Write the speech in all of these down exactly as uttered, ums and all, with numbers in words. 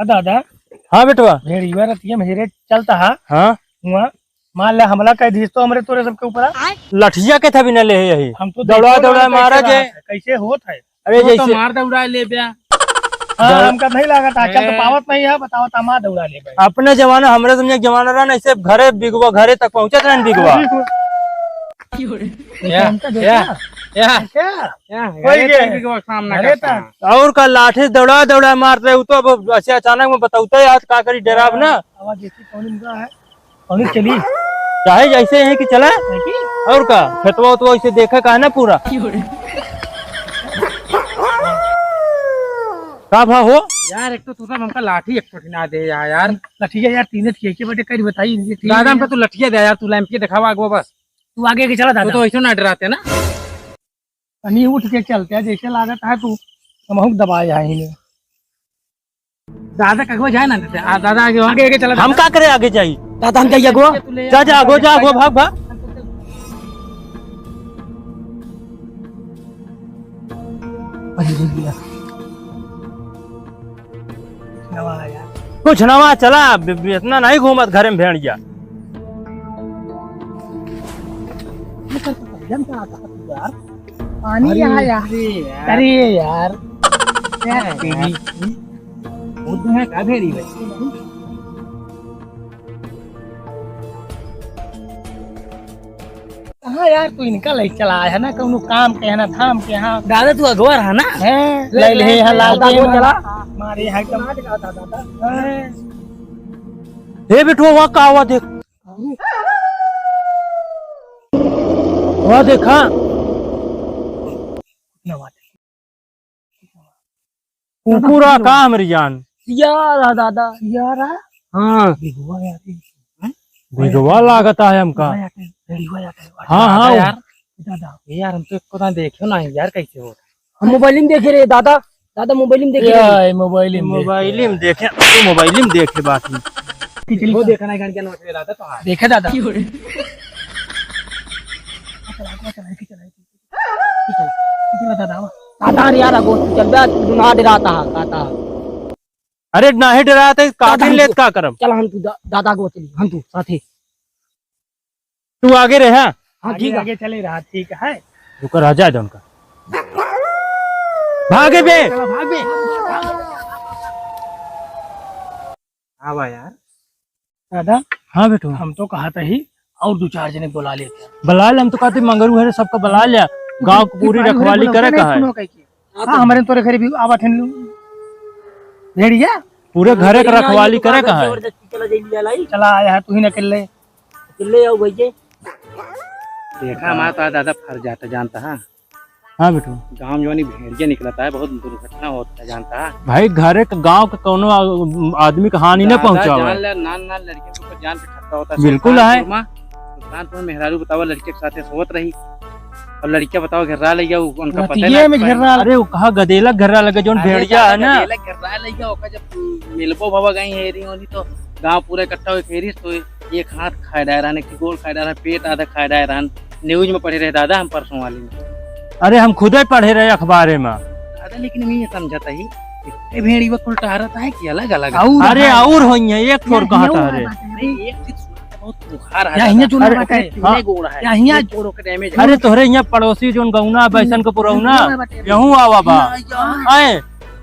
हाँ दादा। हाँ बेटवा। भेड़िया रतिया में हेरे चलता है। हाँ। हुआ मान ले हमला कह दीस तो हमरे तोरे सबके ऊपर आ। लठिया के था बिना ले यही। हम तो दौड़ा देखो दौड़ा ना मारा कैसे जे। रहत है, कैसे होत है। अरे तू तो जैसे मार दौड़ा ले बे। हाँ, दौड़ा हमका नहीं लागत, आजकल तो ए। पावत नहीं है, बताओ तो मार दौड़ा ले बे। अपने जमाना, हमरे दुनिया के जमाना रहा ना, ऐसे घरे बिगवा, घरे तक पहुँचत रहन बिगवा। या, हमका देखा? या, या। क्या? या, कोई अरे के? तो बिगवा के सामना अरे करता तो है। और का लाठी से दौड़ा दौड़ा मारते, वो तो अब ऐसे अचानक में बताते आज का करी, डराब ना। आवाज ऐसी कौन इनका है? कौन चली? चाहे जैसे यहीं की चला। है की? और का? खेतवा उतवा इसे देखा का है ना पूरा। का भा हो? यार, एक तो तू सब हमका लाठी एक ठो ना दे यार, यार। लठिया यार, तीन ठे के बटे करी बताई, ये तीन दादा, हमका ठे। तू लठिया दे यार, तू लैंप के दिखावा आगवा बस। तू आगे के चला तू दादा। तो ऐसे ना डराते ना। तनी उठ के चलते हैं, जैसे लागत है तू हमहू के दबाए है इन्हें। दादा कगवा जाए ना देते। आ, दादा आगे, आगे, आगे चला हम दादा। का करे आगे जाई? दादा हम जाइए गो। तू ले जा, जा, आगो, जा, आगो, भाग, भाग। अरे भैया। नवा यार। कुछ नवा चला, ब-, ब-, इतना नहीं घूमत घरे में भेड़िया। ये कर तो भैया का आता है यार। पानी अरे, यहाँ यार। अरे यार। अरे यार। क्या अरे तेरी? यार। वो तो है का भेड़ी भाई? कहाँ यार तू इनका लइके चला आया है ना, कौनो काम के है ना धाम के, हाँ। दादा तू अगवा रहा ना? हैं? ले ले, ले, यहाँ ले, लाल दादा के वो मार-, चला। मारे यहाँ एकदम। दादा, दादा। हैं? हे बेटुआ, वहाँ का हुआ देख। वहाँ देखा। ना बात। कुकुरा का हमरी जान? सियारा दादा। सियारा? हाँ। बिगवा यार। हैं? बिगवा लागत है हमका। बिगवा यार, बिगवा यार। हाँ, हाँ। दादा यार। दादा। ये यार, हम तो एको दाना देखे ना यार, कैसे हो? हम मोबाइल में देखे रहे दादा। दादा मोबाइल में देखे रहे। मोबाइल में मोबाइल में देखे, तू मोबाइल में देखे बाकी। वो देखा ना, गाड़ी क्या नोट ले रहा था तो हाँ। देखे दादा। चला, चला, चला, चला। ठीक है, ठीक है, दादा, आवा। दादा, अरे यार, अगो, तू चल बे, तू ना डराता है, कहता है। अरे, नाहीं डराता है, दादा, काफी हम लेत तू, का करम? चल, हम तू, दा-, दादा, अगो चली, हम तू, साथे। तू आगे रहे, हाँ? हाँ, आगे, ठीक है। आगे चले रहा, ठीक है। रुकर, आ जाए दो उनका। भागे बे। चलो, भाग बे। हाँ बा यार। दादा। हाँ बेटू। हम तो कहत ही और दो चार जने बुला लेते हैं। बुला ले, हम तो कहते मंगरू है, सबका बुला ले। गाँव की पूरी रखवाली करे का है। हाँ, हमरे तोरे घरे भी आवा ठन भेड़िया। पूरे घरे के रखवाली करे का है। जबरदस्ती चला जाइए लाई। चला आया है, तू ही न अकेले। अकेले आओ भैया। देखा, हमारा तो दादा फर जाता जानता है। हाँ बेटू। गाँव में जौन ई भेड़िया निकलता है, बहुत दुर्घटना होता है, जानता है? भाई, घरे के, गाँव के कौनो आ-, आदमी के हानि न दादा, पहुँचावे। जान ले, नान, नान लड़के के ऊपर जान पे खतरा होता है। बिल्कुल है। सुल्तानपुर में, सुल्तानपुर में मेहरारू बतावा, लड़के के साथे सोवत रही, और लड़किया बतावा, घेर्रा ले गया, उनका पता ही ना में घेर्रा। अरे, वो कहा गदेला घेर्रा लगे, जौन अरे, भेड़िया है ना। गदेला घेर्रा ले गया, ओका जब मिलबो भवा गई हेरी होनी, तो गाँव पूरा इकट्ठा होके हेरी, तो एक हाथ खाए डाय रहन, एक गोड़ खाए डाय रहन, पेट आधा खाए डाय रहन। न्यूज में पढ़े रहे दादा हम परसों वाली में। अरे हम खुदे पढ़े रहे अखबारे में। दादा लेकिन मैं ये समझता ही, इतने भेड़ी वो कुल टहरत है कि अलग अलग? अरे और होई है, एक ठोर कहत है रे। नहीं, एक चीज सुना था, बहुत बुखार है दादा। अरे, हाँ। गोड़ है। गोड़ के डैमेज है। अरे तोहरे यहाँ पड़ोसी जोन गौना बैसन के पुरौना, यहूँ आवा बा। आए।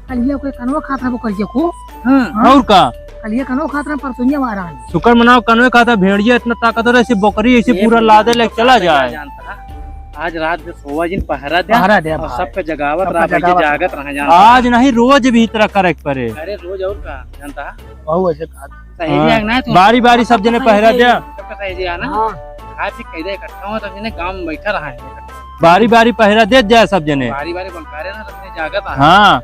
कलिया कोई कनवा खात रहा, वो करिया को। हाँ। और का? कलिया कनवा खात रहा, परसोनिया मारा है। शुक्र मनाओ, कनवे खाता, भेड़िया इतना ताकतवर है, ऐसे बकरी, ऐसे ये पूरा लादे ले चला जाए। जानता है, आज रात में सोवा जिन पहरा दे, पहरा दे और भाई। सबके जगावत सबके रहा, जगावत जागत रहा। रहा, जानता है। आज नहीं, रोज भी इस तरह करे के पड़े। अरे रोज और का, जानता है? बहुत ऐसे खात। सहेजी हाँ। है ना, तू बारी बारी सब जने पहरा दे। सबका सहेजी है ना? हाँ। खाए पी कैसे इकट्ठा हो, सब जने गाँव में बैठा रहा है। बारी बारी पहरा देत जाए सब जने। बारी बारी बलकारे ना, सबने जागत आ। हाँ,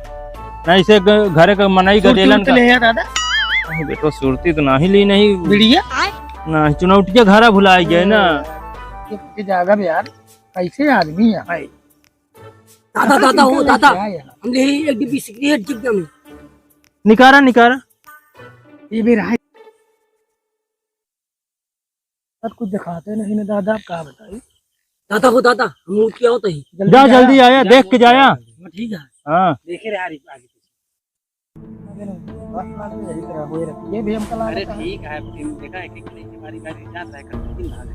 नहीं से ग-, घरे के मनई सुरती गदेलन उरती का। ले आ दादा। अरे बेटो, सुरती तो नहीं ली नहीं। बीड़िया? नहीं, चुनौटिया घरा भुलाई गए ना। ये, ये जागा भी यार, कैसे आदमी है भाई? दादा, दादा, ओ दादा, क्या है यार? हम ले एक डिब्बी सिगरेट जिब दम। निकारा, निकारा। ये भी रहा। सर, कुछ दिखाते नहीं ना दादा, आप का बताई? दादा हो दादा, हम उठ के आओ तो ही। जल्दी जा, जाया। जल्दी आया, जा, देख के जाया। हाँ, ठीक है। हाँ। देखे रहे आगे पीछे। बस, बस, यही तरह हुए रहे। ये भी हमका लागत अरे है। ठीक है, अब तुम देखा है कि कहीं से बारी बारी जाता है, कभी दिन भाग।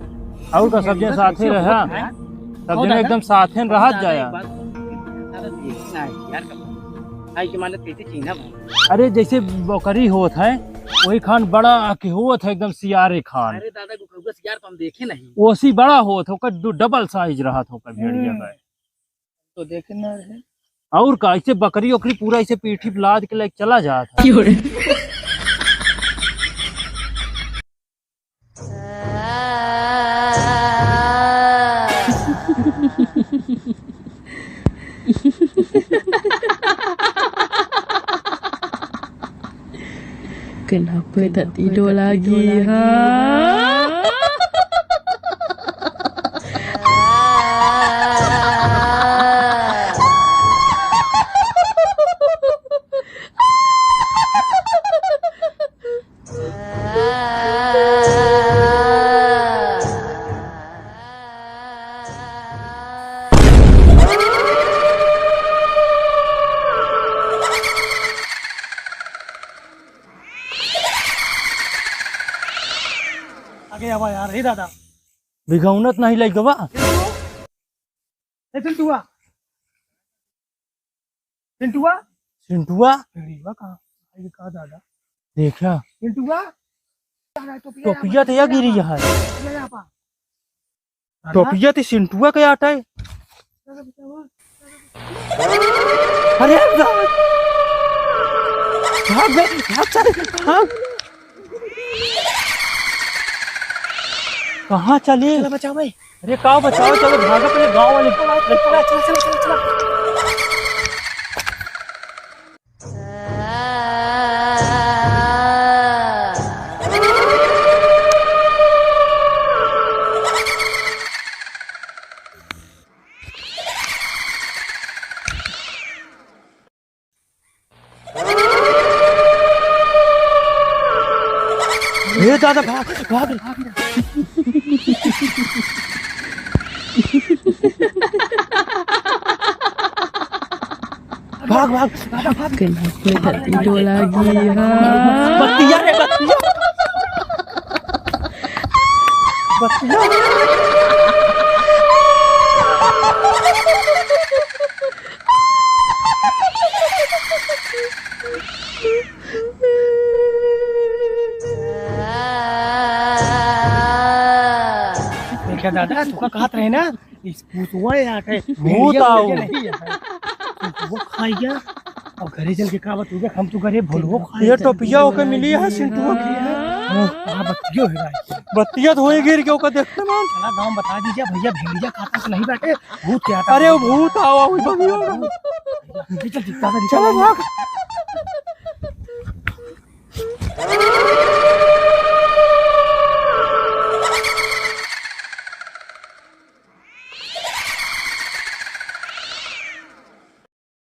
और का, सब जन साथे रहा, हैं? सब जन एकदम साथे रहत जाया। अरे, देखना है यार, कब आई के मालूम कैसे चीन्हा भाई। अरे, जैसे बकरी होत है, वही खान बड़ा के होत है, एकदम सियारे खान। अरे दादा, गुखौगा सियार तो हम देखे नहीं। ओसी बड़ा होत, ओकर दो डबल साइज रहत, ओकर भेड़िया हम्म। का। तो देखे ना रहे। और का, ऐसे बकरी ओकरी पूरा ऐसे पीठी पे लाद के लेके चला जात है। क्यों रे? केना पे धरती डोला गी हा। आगे आवा यार, हे दादा। बिगौनत नहीं लइकवा। ए, चिंटुआ। चिंटुआ? चिंटुआ? भेड़िया कहाँ? आई का दादा? देखा। चिंटुआ? टोपिया तो या गिरी है। टोपिया यहाँ पा। टोपिया तो चिंटुआ के आटा है। अरे भाग, भाग, भाग, चल, भाग। कहाँ चली? चला बचाओ भाई। अरे का बचाओ, चलो भागो अपने गाँव वाले। चला, चला, चला, चला, चला। ए दादा, भाग, भाग, भाग। भाग, भाग, दादा, भाग। के नाक में धरती डोला गी हा। बतिया रे, बतिया। बतिया। देखा दादा, तुका कहत रहे ना, इस भूतवा यहाँ के भूत भेड़िया आओ। भेड़िया नहीं है। वो खाई गया। अब घरे चल के का बतूगे, हम तो घरे भोलवो खाई ये गया। टोपिया ओके मिली है, सिंटुआ की है। हाँ, हाँ, बतियो है भाई। बतिया तो होई गिर के ओका देखते मान। चला गाँव बता दीजिए भैया, भेड़िया खाता से नहीं बैठे, भूत के आता अरे, है। वो भूत आवा, वो भैया। चल, चल, चल, चल, चलो, चल। भाग।